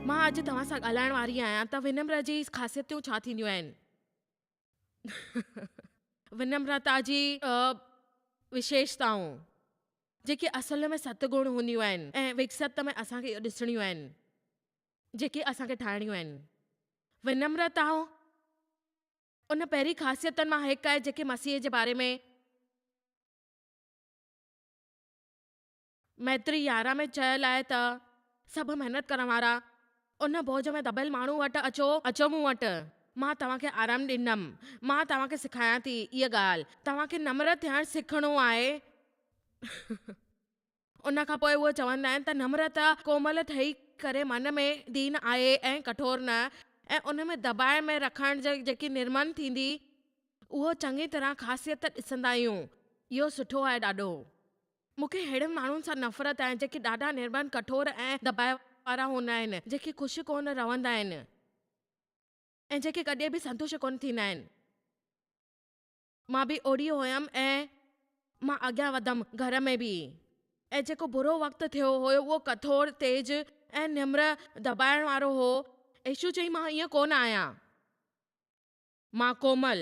مان اڄ توهان سان ڳالهائڻ واري آهيان ته ونمر جي خاصيتون ڇا ٿينديون آهن. ونمرتا جي وشيشتائون جيڪي اصل ۾ ست گڻ هونديون آهن ۽ وڪست ۾ اسان کي اهو ڏسڻيون آهن جيڪي اسان کي ٺاهڻيون آهن. ونمرتا ان پهرين خاصيتن مان هڪ آهي جيڪي مسيح جي باري ۾. ميتري 11 ۾ چيل آهي ته، سڀ محنت ڪرڻ وارا، ان بوجهه ۾ دٻيل ماڻهو وٽ اچو، اچو مون وٽ، مان توهان کي آرام ڏيندم، مان توهان کي سکايان ٿي اها ڳالهه، توهان کي نمر ٿيڻ سکڻو آهي. ان کان پوء اهي چوندا آهن ته نمرتا ڪومل ٺهي ڪري من ۾ دين آهي ۽ ڪٺور نه، ۽ ان ۾ دٻائڻ ۾ رکڻ جي جيڪي نرمن ٿيندي، اهو چڱي طرح خاصيت ڏسندا آهيون. اهو سٺو آهي ڏاڍو. مون کي اهڙن ماڻهن سان نفرت آهي جيڪي ڏاڍا نرمن، ڪٺور ۽ دٻاء وارا هوندا آهن، جيڪي خوش ڪونه رهندا آهن ۽ جيڪي ڪڏهن به سنتشٽ ڪونه ٿيندا آهن. مان به اوڙي هيم ۽ مان اڳيان وڌم گهر ۾ به ۽ جيڪو برو وقت ٿيو هيو اهو ڪٺور، تيز ۽ نمر دٻائڻ وارو هو. يسوع چيائين مان ائين ڪونه آهيان. مان ڪومل،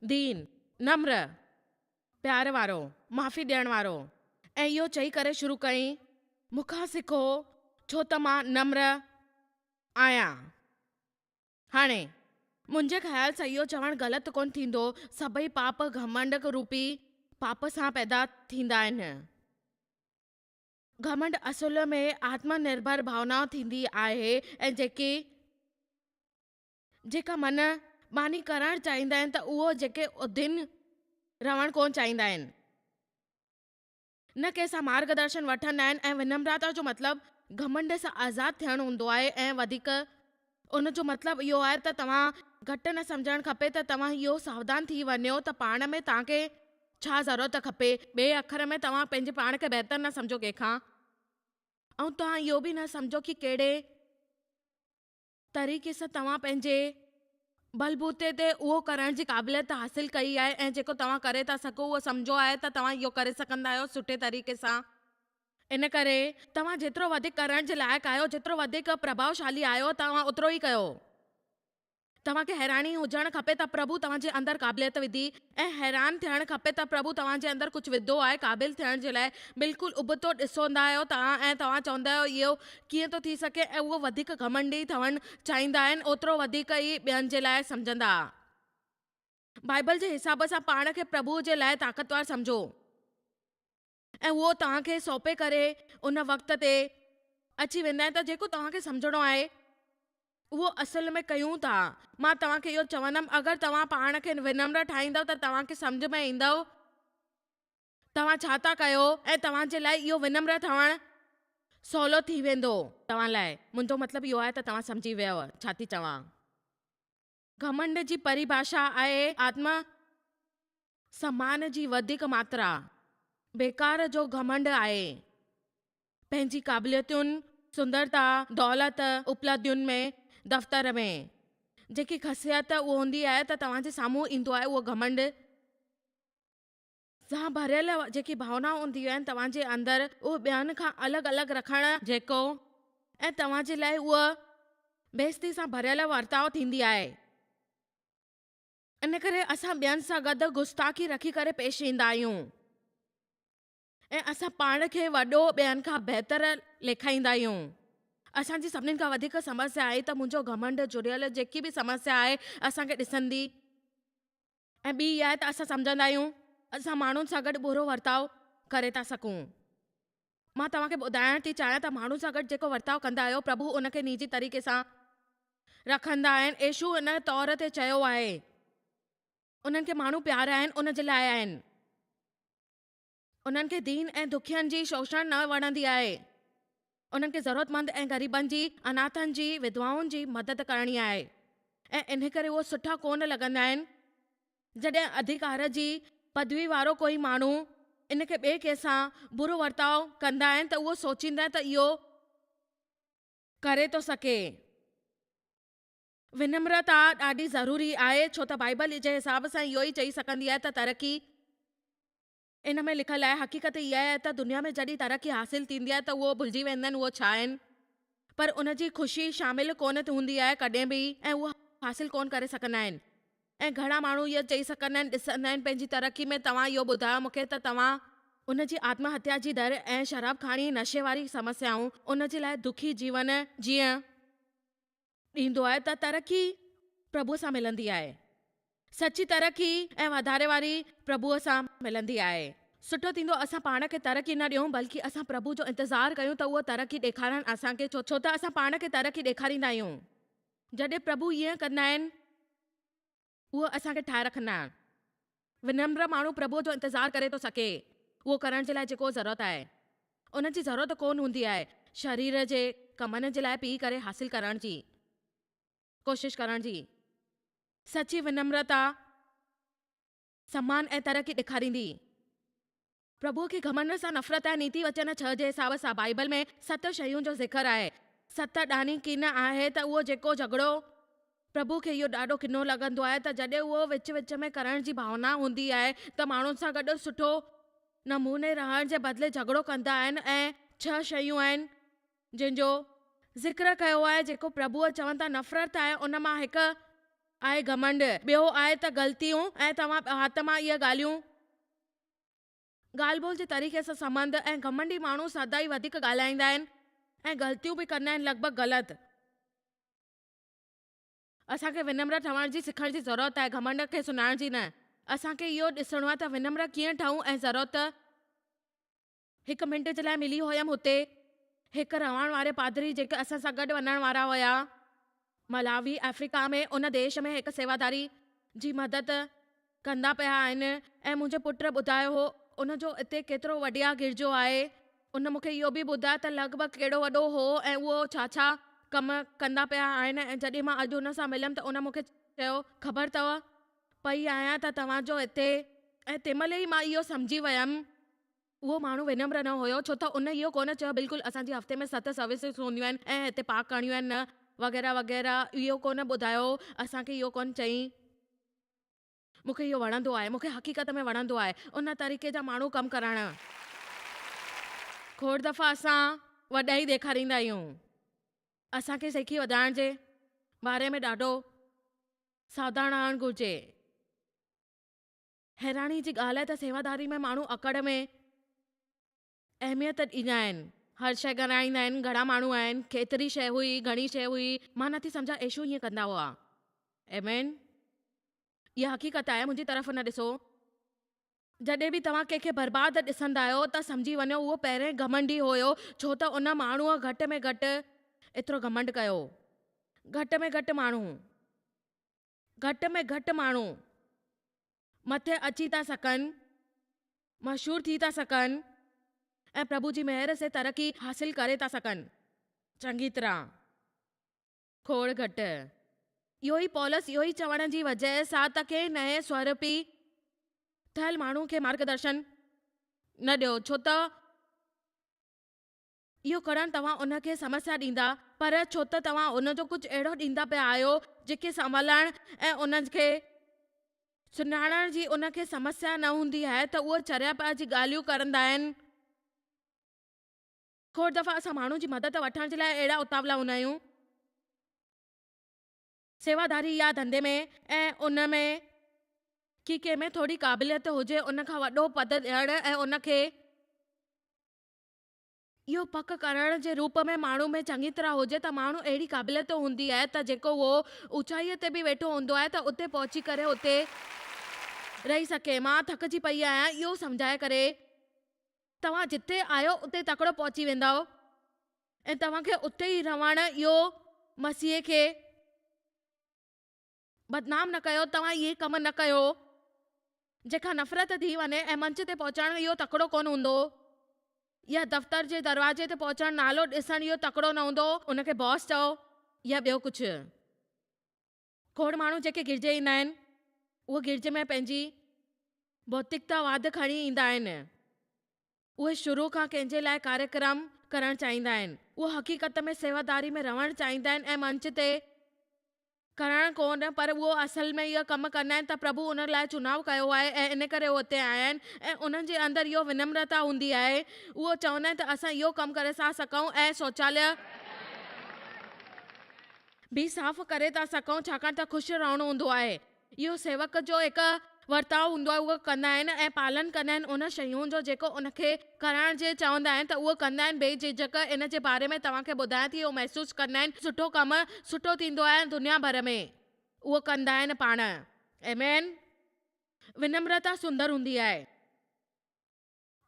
دين، نمر، پيار وارو، معافي ڏيڻ وارو ۽ اهو چئي ڪري شروع ڪيائين، مون کان سکو، ڇو ته مان نمر آهيان. هاڻي، منهنجي خيال سان اهو چوڻ غلط ڪونه ٿيندو، سڀئي پاپ گهمنڊ روپي پاپ سان پيدا ٿيندا آهن. گهمنڊ اصل ۾ آتم نرڀر ڀاونا ٿيندي آهي ۽ جيڪي. جيڪا من ماني ڪرڻ چاهيندا آهن ته اهو جيڪي اڌين رهڻ ڪونه چاهيندا آهن. نه ڪنهن سان مارگ درشن وٺندا آهن ۽ ونمراتا جو مطلب گهمنڊ سان آزاد ٿيڻ هوندو آهي ۽ وڌيڪ ان جو مطلب اهو آهي ته توهان گهٽ نه سمجهڻ کپي ته توهان اهو ساوڌان ٿي وڃو ته پاڻ ۾ توهان کي ڇا ضرورت کپي ٻئي اکر ۾ توهان پنهنجي پاڻ کي بهتر نه سمجهو ڪنهن کان ۽ توهان اهو به نه سمجهو ڪي ڪهڙي طريقي سان توهان پنهنجي بلبوتي تي اهو ڪرڻ جي قابليت حاصل ڪئي آهي ۽ جيڪو توهان ڪري ٿا سگهو اهو سمجهو آهي ته توهان اهو ڪري سگهندا آهيو سٺي طريقي سان. ان ڪري توهان جيترو وڌيڪ ڪرڻ جي لائق آهيو، جيترو وڌيڪ پرڀاوشالي آهيو، توهان اوترو ئي ڪيو. توهان کي حيراني هجڻ کپي ته پرڀو توهان جي اندر قابليت وڌي ۽ حيران ٿيڻ کپي ته پرڀو توهان جي اندر ڪجهه وڌو آهي قابل ٿيڻ جي لاء بلڪل ابتو ڏسوندا آهيو توهان ۽ توهان چوندا آهيو اهو ڪيئن ٿو ٿي سگهي ۽ اهو وڌيڪ گهمنڊي ٿيڻ چاهيندا آهن اوترو وڌيڪ ئي ٻين جي لاء سمجهندا. بائبل جي حساب سان پاڻ کي پرڀو جي لاء طاقتور سمجهو ۽ اهو توهان کي سونپي ڪري ان وقت تي اچي ويندا آهن ته جيڪو توهان کي سمجهڻو آهي اهو اصل ۾ ڪيون ٿا. مان توهان کي اهو چوندم اگر توهان پاڻ کي ونمر ٺاهيندؤ ته توهان کي سمجهه ۾ ايندؤ توهان ڇا ٿا ڪيو ۽ توهان جي لاء اهو ونمر ٿيڻ سولو ٿي ويندو. توهان لاء، منهنجو مطلب اهو آهي ته توهان سمجهي ويؤ ڇا ٿي چوان. گهمنڊ جي پريڀاشا آهي آتم سمان جي وڌيڪ ماترا. بيڪار جو گهمنڊ آهي پنهنجي قابليتن، سندرتا، دولت، اپلبڌين ۾، دفتر ۾. جيڪي خاصيت اهو هوندي آهي ته توهان جي سامهون ايندو آهي اهو گهمنڊ. سان ڀريل جيڪي ڀاونائون هونديون آهن توهان جي اندر اهي ٻين کان الڳ الڳ رکڻ جيڪو ۽ توهان جي لاء اهو بيعزتي سان ڀريل ورتاء ٿيندي آهي ان ڪري اسان ٻين سان گڏ گستاخي رکي ڪري پيش ايندا آهيون ۽ اسان پاڻ کي وڏو ٻين کان بهتر ليکائيندا آهيون اسان جي سڀني کان وڌيڪ سمسيا آهي ته منهنجو گهمنڊ جڙيل جيڪي به سمسيا آهي اسان کي ڏسندي ۽ ٻي اها آهي ته اسان سمجهندا آهيون اسان ماڻهن سان گڏ برو ورتاء ڪري ٿا سگهون. مان توهان کي ٻڌائڻ ٿي چاهيان ته ماڻهن سان گڏ جيڪو ورتاء ڪندا آهيو پرڀو ان کي نجي طريقي سان رکندا آهن. يسوع ان طور تي چيو آهي. انهن کي ماڻهو پيارا آهن ان جي لاء آهن. انهن کي دين ۽ دکين جي شوشڻ نه وڻندي آهي. انهن کي ضرورتمند ۽ غريبن جي، اناٿن جي، وڌوائن جي مدد ڪرڻي آهي ۽ انهي ڪري اهي سٺا ڪونه لڳندا آهن. جڏهن اڌيڪار جي پدوي وارو ڪوئي ماڻهو ان کي ٻئي ڪنهن سان برو ورتاء ڪندا آهن ته اهو سوچيندا آهن ته اهو ڪري ٿو سگهي. ونمرتا ڏاڍي ضروري آهي ڇو ته بائيبل جي حساب سان اهو ئي چئي سگهندي آهي ته ترقي ان ۾ لکيل آهي، حقيقت اها آهي ته دنيا ۾ جڏهن ترقي حاصل ٿيندي آهي ته اهو ڀلجي ويندا آهن اهو ڇا آهن. پر ان جي خوشي شامل ڪونه هوندي آهي ڪڏهن به ۽ اهو حاصل ڪونه ڪري سگهندا آهن ۽ گهڻا ماڻهو اهو چئي سگهندا آهن ڏسندا آهن پنهنجي ترقي ۾ توهان اهو ٻڌايو مون کي ته توهان ان جي آتم هتيا جي در ۽ شراب کاڻي نشي واري سمسيائون ان جي لاء دکي جيون جيئڻ ڏيندو آهي ته ترقي پرڀوء سان ملندي آهي. سچي ترقي ۽ واڌاري واري پرڀوء سان ملندي آهي. سٺو ٿيندو اسان پاڻ کي ترقي نه ڏيون بلڪه اسان پرڀو جو انتظار ڪيون ته اهو ترقي ڏيکارڻ اسان کي ڇو ته اسان پاڻ کي ترقي ڏيکاريندا آهيون. جڏهن پرڀو ائين ڪندا آهن اهو اسان کي ٺاهي رکندا آهن. ونمر ماڻهو پرڀوء جو انتظار ڪري ٿو سگهي، اهو ڪرڻ جي لاء جيڪو ضرورت آهي. ان جي ضرورت ڪونه هوندي آهي شرير جي ڪمن جي لاء پيهي ڪري حاصل ڪرڻ جي ڪوشش ڪرڻ جي. سچي ونمرتا سمان ۽ ترقي ڏيکاريندي. پرڀوء کي گهمنڊ سان نفرت آهي نيتي وچن ڇهه جي حساب سان بائيبل ۾ ست شيون جو ذڪر آهي. ست ڏاني ڪين آهي ته اهو جيڪو جهڳڙو پرڀوء کي اهو ڏاڍو ڪنو لڳندو آهي ته جڏهن اهو وچ وچ ۾ ڪرڻ جي ڀاونا هوندي آهي ته ماڻهن سان گڏ سٺو نموني رهڻ جي بدلي جهڳڙو ڪندا آهن ۽ ڇهه شيون آهن جن جو ذڪر ڪيو آهي جيڪو پرڀوء چون ٿا نفرت آهي ان مان هڪ آهي گهمنڊ ٻيو آهي ته غلطيون ۽ توهان وات مان اهي ڳالهيون ڳالهه ٻولهه جي طريقي سان سنٻنڌ ۽ گهمنڊي ماڻهو سدائين وڌيڪ ڳالهائيندا آهن ۽ غلطيون به ڪندا آهن لڳ ڀڳ غلط. اسان کي ونمر ٺهڻ جي سکڻ جي ضرورت آهي گهمنڊ کي سڃاڻڻ جي نه. اسان کي اهو ڏسڻو آهي ته ونمر ڪيئن ٺهون ۽ ضرورت. هڪ منٽ جي لاء ملي هيم هتي هڪ رهڻ واري پادري جيڪي اسان سان گڏ وڃڻ وارا هيا. ملاوي، آفريڪا ۾ ان ديش ۾ هڪ سيواداري جي مدد ڪندا پيا آهن ۽ منهنجي پٽ ٻڌايو هو ان جو اتي ڪيترو وڏيا گرجو آهي. ان مون کي اهو به ٻڌايو ته لڳ ڀڳ ڪيڏو وڏو هو ۽ اهو ڇا ڇا ڪم ڪندا پيا آهن ۽ جڏهن مان اڄ ان سان مليم ته ان مون کي چيو خبر اٿو پئي آهيان ته توهان جو اتي ۽ تنهن مهل ئي مان اهو سمجهي ويم اهو ماڻهو ونمر نه هيو ڇو ته ان اهو ڪونه چيو بلڪل اسان جي هفتي ۾ ست سروسز هونديون آهن ۽ هتي پارڪ ڪرڻيون آهن نه وغيره وغيره اهو ڪونه ٻڌايو اسان کي اهو ڪونه چئين مون کي اهو وڻندو آهي مون کي حقيقت ۾ وڻندو آهي ان طريقي جا ماڻهو ڪم ڪرڻ. کوڙ دفعا اسان وڏائي ڏيکاريندا آهيون اسان کي سيکي وڌائڻ جي باري ۾ ڏاڍو ساوڌان رهڻ گهرجي. حيراني جي ڳالهه آهي ته سيواداري ۾ ماڻهو اڪڙ ۾ اهميت ڏيندا آهن. هر شيء ڳڻائيندا آهن، گهڻا ماڻهو آهن، ڪيتري شيء هئي، گهڻي شيء هئي. مان نٿي سمجهان ايشو ائين ڪندا هئا. آمين. اها حقيقت آهي، منهنجي طرف نه ڏسو. جڏهن به توهان ڪنهن کي برباد ڏسندا آهيو ته سمجهي وڃو اهو پهرين گهمنڊي هيو، ڇو ته ان ماڻهوء گهٽ ۾ گهٽ ايترو گهمنڊ ڪيو. گهٽ ۾ گهٽ ماڻهو. گهٽ ۾ گهٽ ماڻهو مٿي اچي ٿا سگهن، مشهور ٿي ٿا سگهن ۽ پرڀو جي مهر سي ترقي حاصل ڪري ٿا سگهن. چڱي طرح کوڙ گهٽ. اهو ئي پولس اهو ئي چوڻ جي وجهه سان ته ڪنهن نئين سورپي ٿيل ماڻهو کي مارگدرشن نه ڏيو ڇو ته اهو ڪرڻ توهان ان کي سمسيا ڏيندا، پر ڇو ته توهان ان جو ڪجهه اهڙو ڏيندا پيا آهيو جيڪي سنڀالڻ ۽ ان کي سڃاڻڻ جي ان کي سمسيا نه هوندي آهي ته اهو چريائپ جي ڳالهيون ڪرندا آهن. کوڙ دفعا اسان ماڻهن جي مدد وٺڻ جي لاء اهڙا اتاولا هوندا آهيون. سيواداري يا ڌنڌي ۾ ۽ ان ۾ ڪي ڪنهن ۾ ٿوري قابليت هجي ان کان وڏو پد ڏيڻ ۽ ان کي. اهو پڪ ڪرڻ جي روپ ۾ ماڻهو ۾ چڱي طرح هجي ته ماڻهو اهڙي قابليت هوندي آهي ته جيڪو اهو اوچائيء تي به ويٺو هوندو آهي ته اتي پهچي ڪري اتي رهي سگهي. مان ٿڪجي پئي آهيان اهو سمجهائي ڪري. توهان جتي آهيو اتي تڪڙو پهچي ويندؤ ۽ توهان کي اتي ئي رهڻ اهو مسيح کي بدنام نه ڪيو، توهان اهي ڪم نه ڪيو، جنهن کان نفرت ٿي وڃي ۽ منچ تي پهچڻ اهو تڪڙو ڪونه هوندو يا دفتر جي دروازي تي پهچڻ نالو ڏسڻ اهو تڪڙو نه هوندو، ان کي باس چئو يا ٻيو ڪجهه. کوڙ ماڻهو جيڪي گرجي ايندا آهن، اهي گرجي ۾ پنهنجي ڀوتڪتا واد کڻي ايندا آهن. اهي شروع کان ڪنهن جي لاء ڪاريڪرم ڪرڻ چاهيندا آهن. اهي حقيقت ۾ سيواداري ۾ رهڻ چاهيندا آهن ۽ منچ تي ڪرڻ ڪونه پر اهو اصل ۾ اهو ڪم ڪندا آهن ته پرڀو انهن لاء چناء ڪيو آهي ۽ ان ڪري اهي اتي آيا آهن ۽ انهن جي اندر اهو ونمرتا هوندي آهي اهو چوندا آهن ته اسان اهو ڪم ڪري ٿا سگهون ۽ شوچاليه. به صاف ڪري ٿا سگهون ڇاڪاڻ ته خوش رهڻو هوندو آهي. اهو سيوڪ جو هڪ ورتاء هوندو آهي اهو ڪندا آهن ۽ پالن ڪندا آهن ان شيون جو جيڪو ان کي ڪرڻ جي چوندا آهن ته اهو ڪندا آهن بي جهجهڪ ان جي باري ۾ توهان کي ٻڌايان ٿي اهو محسوس ڪندا آهن سٺو ڪم سٺو ٿيندو آهي دنيا ڀر ۾ اهو ڪندا آهن پاڻ آمين ونمرتا سندر هوندي آهي.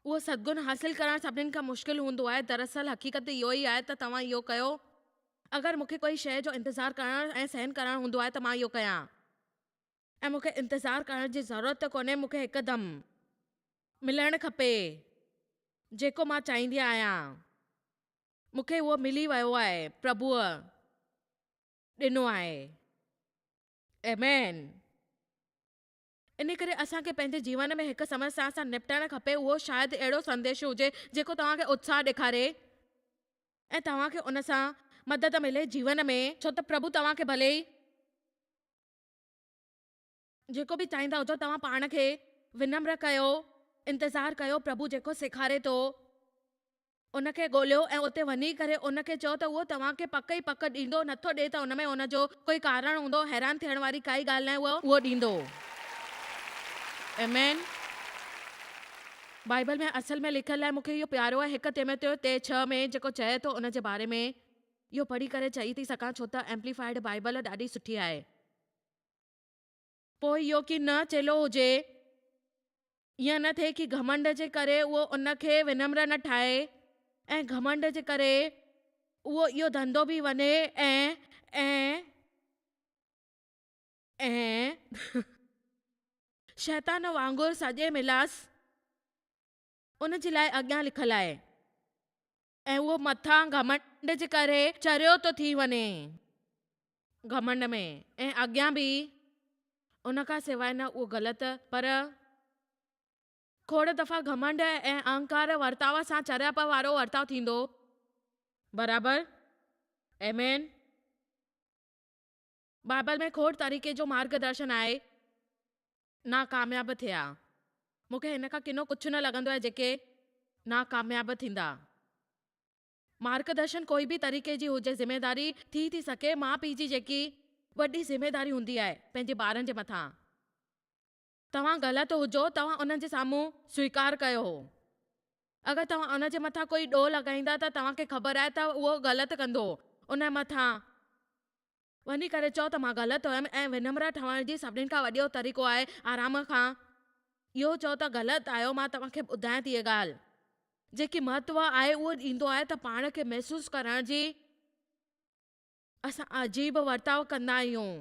اهو سدگن حاصل ڪرڻ سڀني کان مشڪل هوندو آهي. دراصل حقيقت اهو ئي آهي ته توهان اهو ڪيو. اگر مون کي ڪوئي شيء جو انتظار ڪرڻ ۽ سهن ڪرڻ هوندو آهي ته مان اهو ڪيان. ۽ مون کي انتظار ڪرڻ جي ضرورت ڪونهي، مون کي هڪدم ملڻ کپي جيڪو مان چاهيندي آهيان. مون کي اهو ملي ويو آهي، پرڀوء ڏنو آهي. آمين. ان ڪري اسان کي پنهنجي جيون ۾ هڪ سمسيا سان نپٽڻ کپي، اهو شايد اهڙو سنديش هجي جيڪو توهان کي اتساهه ڏيکاري ۽ توهان کي ان سان مدد ملي جيون ۾، ڇو ته پرڀو توهان کي ڀلي ئي جيڪو به چاهيندا هجو، توهان پاڻ کي ونمر ڪيو، انتظار ڪيو، پرڀو جيڪو سيکاري ٿو. ان کي ڳوليو ۽ اتي وڃي ڪري ان کي چئو ته اهو توهان کي پڪ ئي پڪ ڏيندو، نٿو ڏئي ته ان ۾ ان جو ڪوئي ڪارڻ هوندو، حيران ٿيڻ واري ڪائي ڳالهه ناهي اهو اهو ڏيندو. آمين. بائيبل ۾ اصل ۾ لکيل آهي مون کي اهو پيارو آهي هڪ تيموتيو تي ڇهه ۾ جيڪو چئي ٿو ان جي باري ۾ اهو پڙهي ڪري چئي ٿي سگهان ڇو ته ايمپليفائيڊ بائيبل ڏاڍي سٺي آهي. پوء اهو ڪي نه چيلو هجي. ائين نه ٿئي ڪي گهمنڊ جي ڪري اهو ان کي ونمر نه ٺاهي ۽ گهمنڊ جي ڪري اهو اهو ڌنڌو به وڃي ۽ ۽ ۽ شيطان وانگر سڄي ملاس ان جي لاء اڳيان لکيل آهي ۽ اهو مٿان گهمنڊ جي ڪري چريو ٿو ٿي وڃي گهمنڊ ۾ ۽ اڳيان به ان کان سواء نه اهو غلط پر کوڙ دفعا گهمنڊ ۽ اهنڪار ورتاء سان چريائپ وارو ورتاء ٿيندو برابر آمين. بائبل ۾ کوڙ طريقي جو مارگ درشن آهي. ناڪامياب ٿيا. مون کي هن کان ڪنو ڪجهه نه لڳندو آهي جيڪي ناڪامياب ٿيندا. مارگ درشن ڪوئي به طريقي جي هجي ذميداري ٿي ٿي سگهي ماء پيء جي جيڪي وڏي ذميداري هوندي آهي پنهنجي ٻارن جي مٿان. توهان غلط هجو توهان انهن جي سامهون سويڪار ڪيو. اگر توهان ان جي مٿان ڪوئي ڏوهه لڳائيندا ته توهان کي خبر آهي ته اهو غلط ڪندو ان مٿان. وڃي ڪري چئو ته مان غلط هيم ۽ ونمره ٺهڻ جي سڀني کان وڏيو طريقو آهي آرام کان اهو چئو ته غلط آهيو مان توهان کي ٻڌايان ٿي اها ڳالهه جيڪي مهتو آهي اهو ڏيندو آهي ته پاڻ کي محسوس ڪرڻ جي اسان عجيب ورتاء ڪندا آهيون.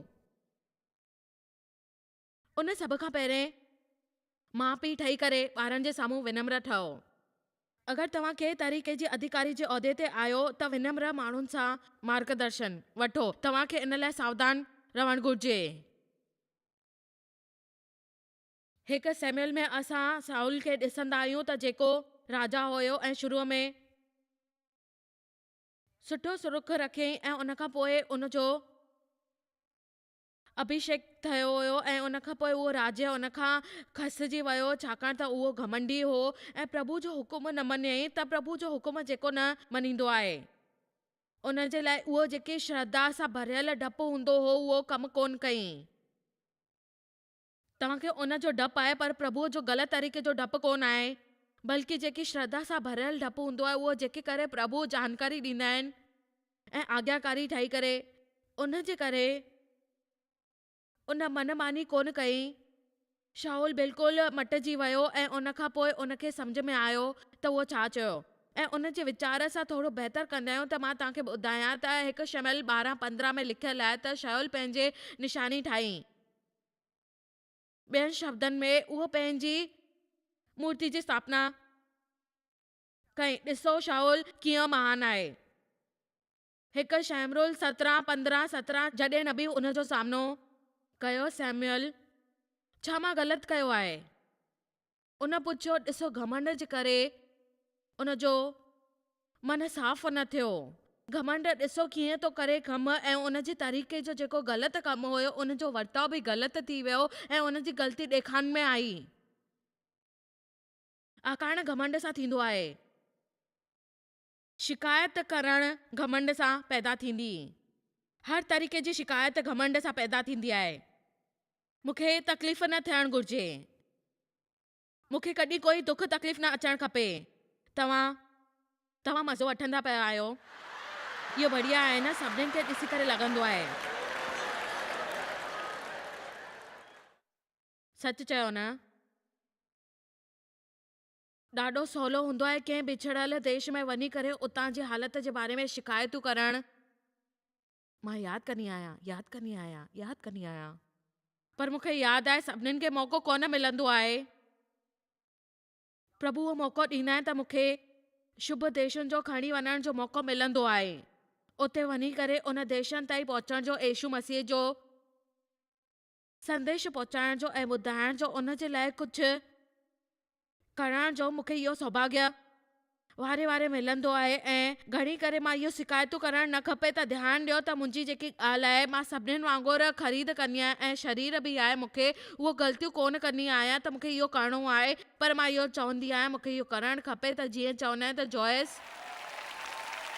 ان سڀ کان پهرين ماء پيء ٺهي ڪري ٻارن جي سامهون ونمر ٺهو. اگر توهان ڪنهن طريقي جي اڌيڪاري جي عهدي تي آهيو ته ونمر ماڻهن سان مارگدرشن وٺو. توهان کي ان لاء ساوڌان رهڻ گهرجي. هڪ سيموئيل ۾ اسان سائول کي ڏسندا آهيون ته جيڪو راجا هيو ۽ شروع ۾. سٺو سرخ رکيائين ۽ ان کان پوء ان جو. اڀيشيڪ ٿيو هيو ۽ ان کان پوء اهو راجيه ان کان کسجي ويو ڇاڪاڻ ته اهو گهمنڊي هو ۽ پرڀو جو حڪم نه مڃيائين ته پرڀو جو حڪم جيڪو نه مڃيندو آهي ان جي لاء اهو جيڪي شرڌا سان ڀريل ڊپ هوندو هو اهو ڪم ڪونه ڪيائين. توهان کي ان جو ڊپ آهي پر پرڀوء جو غلط طريقي جو ڊپ ڪونه آهي بلڪه جيڪي شرڌا سان ڀريل ڊپ هوندو آهي اهو جيڪي ڪري پرڀو جانڪاري ڏيندا آهن ۽ آگياڪاري ٺهي ڪري ان جي ڪري ان من ماني ڪونه ڪئي. شائول بلڪل مٽجي ويو ۽ ان کان پوء ان کي سمجهه ۾ آيو ته اهو ڇا چيو ۽ ان جي ويچار سان ٿورو بهتر ڪندا آهيون ته مان توهان کي ٻڌايان ته هڪ شموئيل 12 15 ۾ لکيل آهي ته شائول پنهنجي نشاني ٺاهي. ٻين شبدن ۾ اهو پنهنجي مورتي جي اسٿاپنا ڪئي. ڏسو شائول ڪيئن مهان آهي. هڪ شيمرول 17 15 17 جڏهن نبي ان جو سامنو ڪيو سيموئيل ڇا مان غلط ڪيو آهي؟ ان پڇيو ڏسو گهمنڊ جي ڪري ان جو من صاف نه ٿيو. گهمنڊ ڏسو ڪيئن ٿو ڪري ڪم ۽ ان جي طريقي جو جيڪو غلط ڪم هيو ان جو ورتاء به غلط ٿي ويو ۽ ان جي غلطي ڏيکارڻ ۾ آئي. آڪارڻ گهمنڊ سان ٿيندو آهي. شڪايت ڪرڻ گهمنڊ سان پيدا ٿيندي. هر طريقي جي شڪايت گهمنڊ سان پيدا ٿيندي آهي. مون کي تڪليف نه ٿيڻ گهرجي. مون کي ڪڏهن ڪوئي دک تڪليف نه اچڻ کپي. توهان توهان مزو وٺندا پيا آهيو. اهو بڙيا آهي نه سڀنين کي ڏسي ڪري لڳندو آهي. سچ چيو نه. ڏاڍو سولو هوندو آهي ڪنهن بڇڙيل ديش ۾ وڃي ڪري اتان جي حالت جي باري ۾ شڪايتون ڪرڻ. مان ياد ڪندي آهيان، ياد ڪندي آهيان، ياد ڪندي آهيان. پر مون کي ياد آهي سڀنين کي موقعو ڪونه ملندو آهي. پرڀو اهو موقعو ڏيندا آهن ته مون کي شڀ ديشن جو کڻي وڃڻ جو موقعو ملندو آهي. اتي وڃي ڪري ان ديشن تائين پهچڻ جو يسوع مسيح جو سنديش پهچائڻ جو ۽ ٻڌائڻ جو ان جي لاء ڪجهه ڪرڻ جو مون کي اهو سوڀاگيه واري واري ملندو آهي ۽ گهڻي ڪري مان اهو شڪايتون ڪرڻ نه کپي ته ڌيان ڏيو ته منهنجي جيڪي ڳالهه آهي مان سڀنين وانگر خريد ڪندي آهيان ۽ شرير به آهي مون کي اهو غلطيون ڪونه ڪندي آهيان ته مون کي اهو ڪرڻو آهي پر مان اهو چوندي آهيان مون کي اهو ڪرڻ کپي ته جيئن چوندا آهن ته جوائس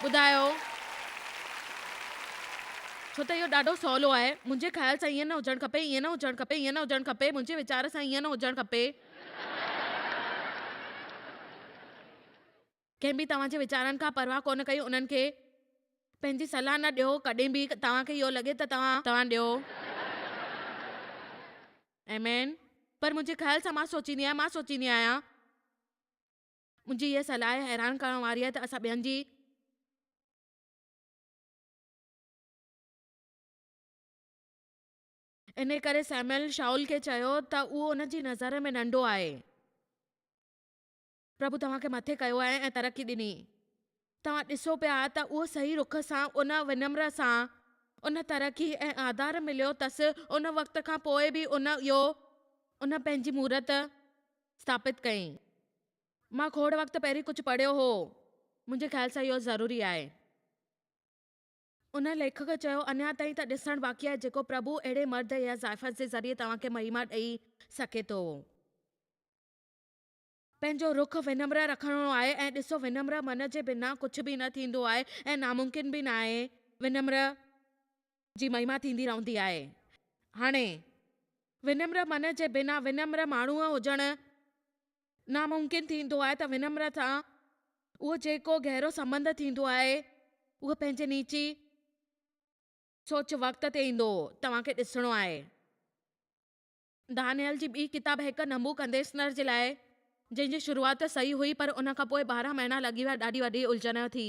ٻڌايو. ڇو ته اهو ڏاڍو سولو آهي. منهنجي خيال سان ائين نه هجڻ کپي، ائين نه هجڻ کپي، ائين نه هجڻ کپي، منهنجي ويچار سان ائين نه هجڻ کپي. ڪنهن به توهان جي ويچارن کان پرواهه ڪونه ڪئي، انهن کي پنهنجي صلاح نه ڏيو، ڪڏهن به توهان کي اهو لڳي ته توهان. توهان ڏيو. آمين. پر منهنجي خيال سان مان سوچيندي آهيان، مان سوچيندي آهيان. منهنجي هيء صلاح حيران ڪرڻ واري آهي ته اسان ٻين جي. انهيء ڪري سيموئيل شائول کي چيو ته اهو ان جي نظر ۾ ننڍو آهي. پرڀو توهان کي مٿي ڪيو آهي ۽ ترقي ڏني. توهان ڏسو پيا ته اهو صحيح رخ سان ان ونمر سان ان ترقي ۽ آڌار مليو تس ان وقت کان پوء به ان اهو ان پنهنجي مورت اسٿاپت ڪئي. مان کوڙ وقت پهرين ڪجهه پڙهيو هو. منهنجي خيال سان اهو ضروري آهي. ان ليکڪ چيو، اڃا تائين ته ڏسڻ باقي آهي جيڪو پرڀو اهڙي مرد يا زائفن جي ذريعي توهان کي مهيما ڏئي سگهي ٿو. پنهنجو رخ ونمر رکڻو آهي ۽ ڏسو ونمر من جي بنا ڪجهه به نه ٿيندو آهي ۽ ناممڪن به ناهي. ونمر جي مهيما ٿيندي رهندي آهي. هاڻي، ونمر من جي بنا ونمر ماڻهوء هجڻ ناممڪن ٿيندو آهي ته ونمر سان اهو جيڪو گهرو سنٻنڌ ٿيندو آهي اهو پنهنجي نيچي سوچ وقت تي ايندو توهان کي ڏسڻو آهي. دانيئل جي ٻي ڪتاب هڪ نبوڪدنيسر جي لاء جنهن جي شروعات صحيح هئي پر ان کان پوء 12 مهينا لڳي ويا ڏاڍي وڏي الجهن ٿي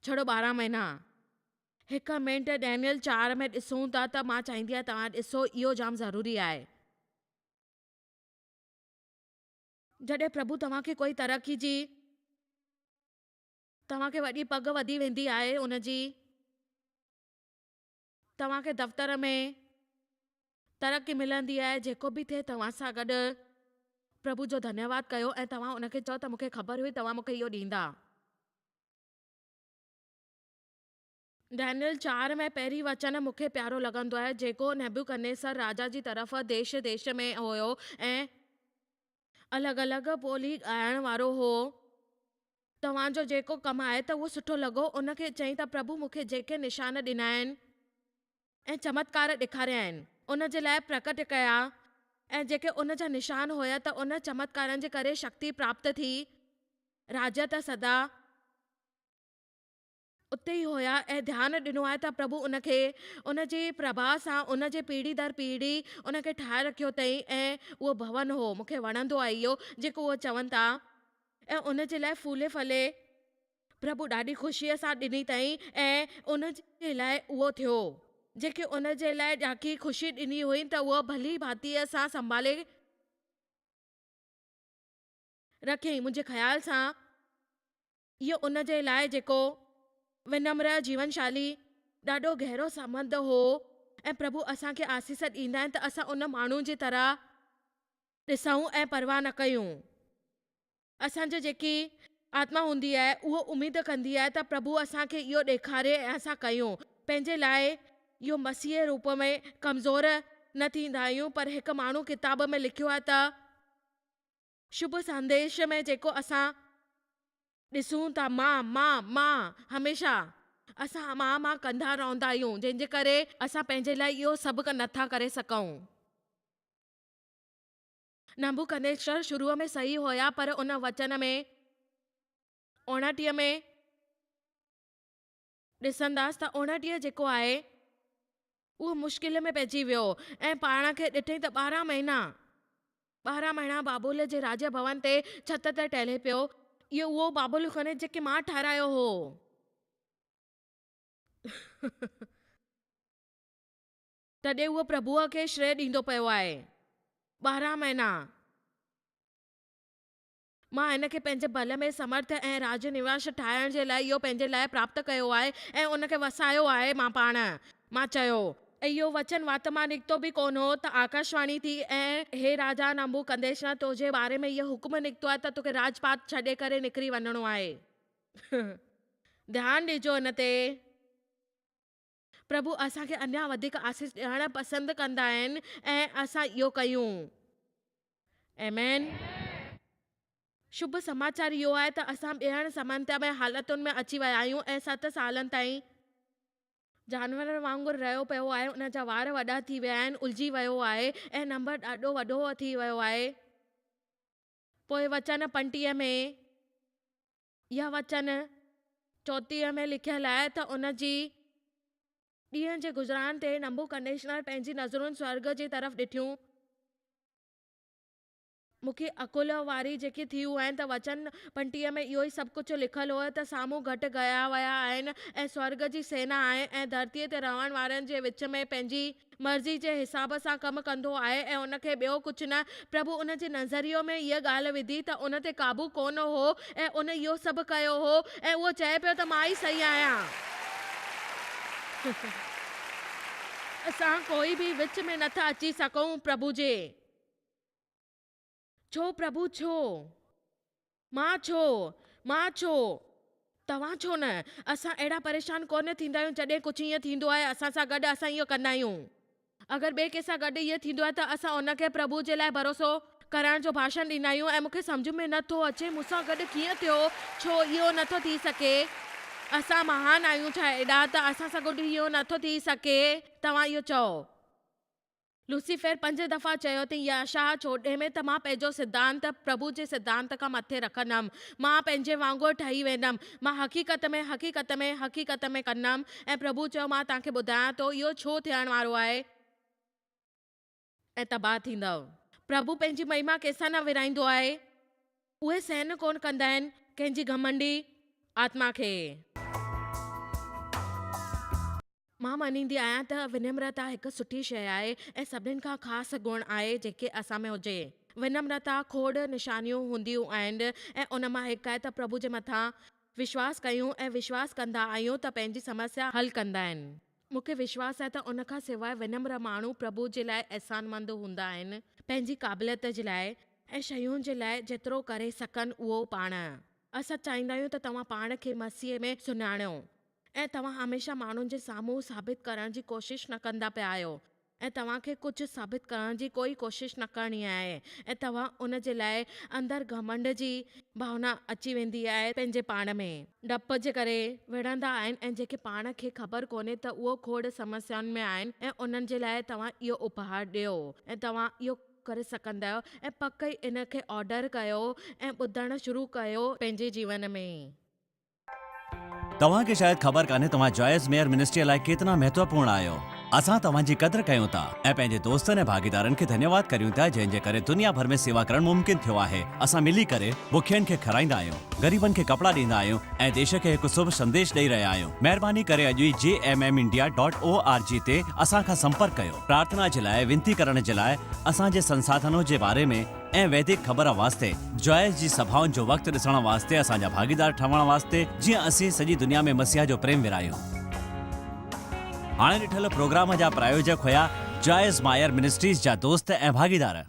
ڇڙو 12 مهينا. هڪ منٽ ڊينيئل 4 ۾ ڏسون ٿا ته مان چاهيندي آهيان توهان ڏسو اهو جام ضروري آهي. جڏهن پرڀو توهان کي ڪوئي ترقي جي توهان کي وڏي پڳ وڌي ويندي آهي ان جي توهان کي دفتر ۾ ترقي ملندي آهي جيڪو به ٿئي توهان سان گڏ پرڀو جو ڌنيواد ڪيو ۽ توهان ان کي چئو ته مون کي خبر هئي توهان مون کي اهو ڏيندا. ڊينيل 4 ۾ پهرين وچن مون کي پيارو لڳندو آهي، جيڪو نبوڪدنيسر راجا جي طرف ديش ديش ۾ هيو ۽ الڳ الڳ ٻولي ڳائڻ وارو هو. توهان جو جيڪو ڪم آهي ته اهو سٺو لڳو. ان کي چئين ته پرڀو مون کي جيڪي نشان ڏنا آهن ۽ چمتڪار ڏيکاريا آهن، ان جي لاء پرڪٽ ڪيا ۽ جيڪي ان جا نشان هيا ته ان چمتڪارن جي ڪري شڪتي پراپت ٿي. راجا ته سدا. اتي ئي هيا ۽ ڌيان ڏنو آهي ته پرڀو ان کي ان جي پرڀاء سان ان جي پيڙهي در پيڙهي ان کي ٺاهي رکيو اٿئين ۽ اهو ڀون هو مون کي وڻندو آهي اهو جيڪو اهو چون ٿا ۽ ان جي لاء ڦولي ڦلي پرڀو ڏاڍي خوشيء سان ڏني اٿئين ۽ ان جي لاء اهو ٿيو جيڪي ان جي لاء ڏاڍي خوشي ڏني هئين ته اهو ڀلي ڀاتيء سان سنڀالي رکيائين منهنجي خيال سان اهو ان جي لاء جيڪو ونمر جيون شالي ڏاڍو گهرو سنٻنڌ هو ۽ پرڀو اسان کي آسيس ڏيندا آهن ته اسان ان ماڻهو جي طرح ڏسون ۽ پرواهه نه ڪيون. اسان جي جيڪي آتما هوندي آهي اهو اميد ڪندي آهي ته پرڀو اسان کي اهو ڏيکاري ۽ اسان ڪيون. پنهنجي لاء اهو مسيح روپ ۾ ڪمزور نه ٿيندا آهيون پر هڪ ماڻهو ڪتاب ۾ لکيو آهي ته. شڀ سنديش ۾ جيڪو اسان ڏسون ٿا مان، مان، مان، هميشه. اسان مان مان ڪندا رهندا آهيون جنهن جي ڪري اسان پنهنجي لاء اهو سڀ نه ٿا ڪري سگهون. نبوڪدنيسر شروع ۾ صحيح هيا پر ان وچن ۾ 29 ۾ ڏسنداس ته 29 جيڪو آهي اهو مشڪل ۾ پئجي ويو ۽ پاڻ کي ڏٺئين ته 12 مهينا 12 مهينا بابل جي راڄ ڀون تي ڇت تي ٽهلي پيو. اهو اهو بابل ڪونهي جيڪي مان ٺهرايو هو. تڏهن اهو پرڀوء کي شريه ڏيندو پيو آهي. 12 مهينا. مان هن کي پنهنجي ٻل ۾ سمرٿ ۽ راڄ نواس ٺاهڻ جي لاء اهو پنهنجي لاء پراپت ڪيو آهي ۽ ان کي وسايو آهي. مان پاڻ. مان چيو. ۽ اهو وچن وات مان نڪتو به ڪونه هو ته آڪاشواڻي ٿي ۽ هي راجا نبوڪدنيسر تنهنجي باري ۾ اهو حڪم نڪتو آهي ته توکي راڄ پاٽ ڇڏي ڪري نڪري وڃڻو آهي. ڌيان ڏجو ان تي. پرڀو اسان کي اڃا وڌيڪ آسيس ڏيڻ پسند ڪندا آهن ۽ اسان اهو ڪيون. آمين. شڀ سماچار اهو آهي ته اسان ٻيهر سمنتيا ۾ حالتن ۾ اچي ويا آهيون ۽ ست سالن تائين جانورن وانگر رهيو پيو آهي ان جا وار وڏا ٿي ويا آهن الجهي ويو آهي ۽ نمبر ڏاڍو وڏو ٿي ويو آهي پوء وچن 35 ۾ اها وچن 34 ۾ لکيل آهي ته ان جي ڏينهن جي گذران تي نبوڪدنيسر پنهنجي نظرون سورڳ جي طرف ڏٺيون. مون کي عقل واري جيڪي ٿيون آهن ته وچن 35 ۾ اهو ئي سڀ ڪجهه لکيل هو ته سامهون گهٽ ڳايا ويا آهن ۽ سورڳ جي سينا آهي ۽ ڌرتيء تي رهڻ وارن جي وچ ۾ پنهنجي مرضي جي حساب سان ڪم ڪندو آهي ۽ ان کي ٻيو ڪجهه نه. پرڀو ان جي نظريو ۾ هيء ڳالهه وڌي ته ان تي قابو ڪونه هو ۽ ان اهو سڀ ڪيو هو ۽ اهو چئي پيو ته مان ئي صحيح آهيان. اسان ڪوئي به وچ ۾ نٿا اچي سگهون پرڀو جي. ڇو پرڀو ڇو؟ مان ڇو؟ مان ڇو؟ توهان ڇو نه؟ اسان اهڙا پريشان ڪونه ٿيندا آهيون جڏهن ڪجهه ائين ٿيندو آهي اسان سان گڏ اسان اهو ڪندا آهيون. اگر ٻئي ڪنهن سان گڏ ائين ٿيندو آهي ته اسان ان کي پرڀو جي لاء ڀروسو ڪرڻ جو ڀاشڻ ڏيندا آهيون ۽ مون کي سمجهه ۾ نه ٿو اچي مون سان گڏ ڪيئن ٿيو ڇو اهو نه ٿو ٿي سگهي اسان مهان آهيون ڇا ايڏا ته اسان سان گڏ اهو نه ٿو ٿي سگهي توهان اهو چئو. لوسيفر پنج دفعا چيو ته يشعياه 14 ۾ ته مان پنهنجو سڌانت پرڀو جي سڌانت کان مٿي رکندم، مان پنهنجي وانگر ٺهي ويندم، مان حقيقت ۾ حقيقت ۾ حقيقت ۾ ڪندم ۽ پرڀو چيو مان توهان کي ٻڌايان ٿو اهو ڇو ٿيڻ وارو آهي. ۽ تباهه ٿيندؤ. پرڀو پنهنجي مهما ڪنهن سان نه ورهائيندو آهي. اهي سهن ڪونه ڪندا آهن ڪنهن جي گهمنڊي آتما کي. مان مڃيندي آهيان ته ونمرتا هڪ سٺي شيء آهي ۽ سڀني کان خاص گڻ آهي جيڪي اسان ۾ هجي. ونمرتا کوڙ نشانيون هونديون آهن ۽ ان مان هڪ آهي ته پرڀو جي مٿان وشواس ڪيون ۽ وشواس ڪندا آهيون ته پنهنجي سمسيا حل ڪندا آهن. مون کي وشواس آهي ته ان کان سواء ونمر ماڻهو پرڀو جي لاء احسانمند هوندا آهن، پنهنجي قابليت جي لاء ۽ شيون جي لاء جيترو ڪري سگهن اهو پاڻ. اسان چاهيندا آهيون ته توهان پاڻ کي مسيح ۾ سڃاڻيو ۽ توهان هميشه ماڻهن جي سامهون ثابت ڪرڻ جي ڪوشش نه ڪندا پيا آهيو ۽ توهان کي ڪجهه ثابت ڪرڻ جي ڪوئي ڪوشش نه ڪرڻي آهي ۽ توهان ان جي لاء اندر گهمنڊ جي ڀاونا اچي ويندي آهي پنهنجي پاڻ ۾. ڊپ جي ڪري وڙهندا آهن ۽ جيڪي پاڻ کي خبر ڪونهي ته اهو کوڙ سمسيائن ۾ آهن ۽ انهن جي لاء توهان اهو اپهار ڏيو ۽ توهان اهو ڪري سگهندا آهيو ۽ پڪ ئي ان کي آرڊر ڪيو ۽ ٻڌڻ شروع ڪيو پنهنجي جيون ۾. توهان کي شايد خبر ڪانهي توهان جوائس ميئر منسٽريء لاء ڪيتنا مهتوپورڻ آهيو. اسان توهان جي قدر ڪيون ٿا ۽ پنهنجي دوستن ۽ ڀاڳيدارن کي ڌنيواد ڪريون ٿا جنهن جي ڪري دنيا ڀر ۾ سيوا ڪرڻ ممڪن ٿيو آهي. اسان ملي ڪري بکين کي کارائيندا آهيون، غريبن کي ڪپڙا ڏيندا آهيون ۽ ديش کي هڪ شڀ سنديش ڏئي رهيا آهيون. مهرباني ڪري اڄ ئي J M M India dot O R G تي اسان کان سمپرڪ ڪيو. پرارٿنا جي لاء وينتي ڪرڻ جي لاء اسان جي سنساڌنو جي باري ۾ ۽ ويدڪ خبر واسطي جوائس جي سڀائن جو وقت ڏسڻ واسطي اسان جا ڀاڳيدار ٺهڻ واسطي جيئن اسين سڄي دنيا ۾ مسيح جو پريم ورهايون. هاڻي ڏٺل پروگرام جا پرايوجڪ هيا جوائس مائر منسٽريز جا دوست ۽ ڀاڳيدار.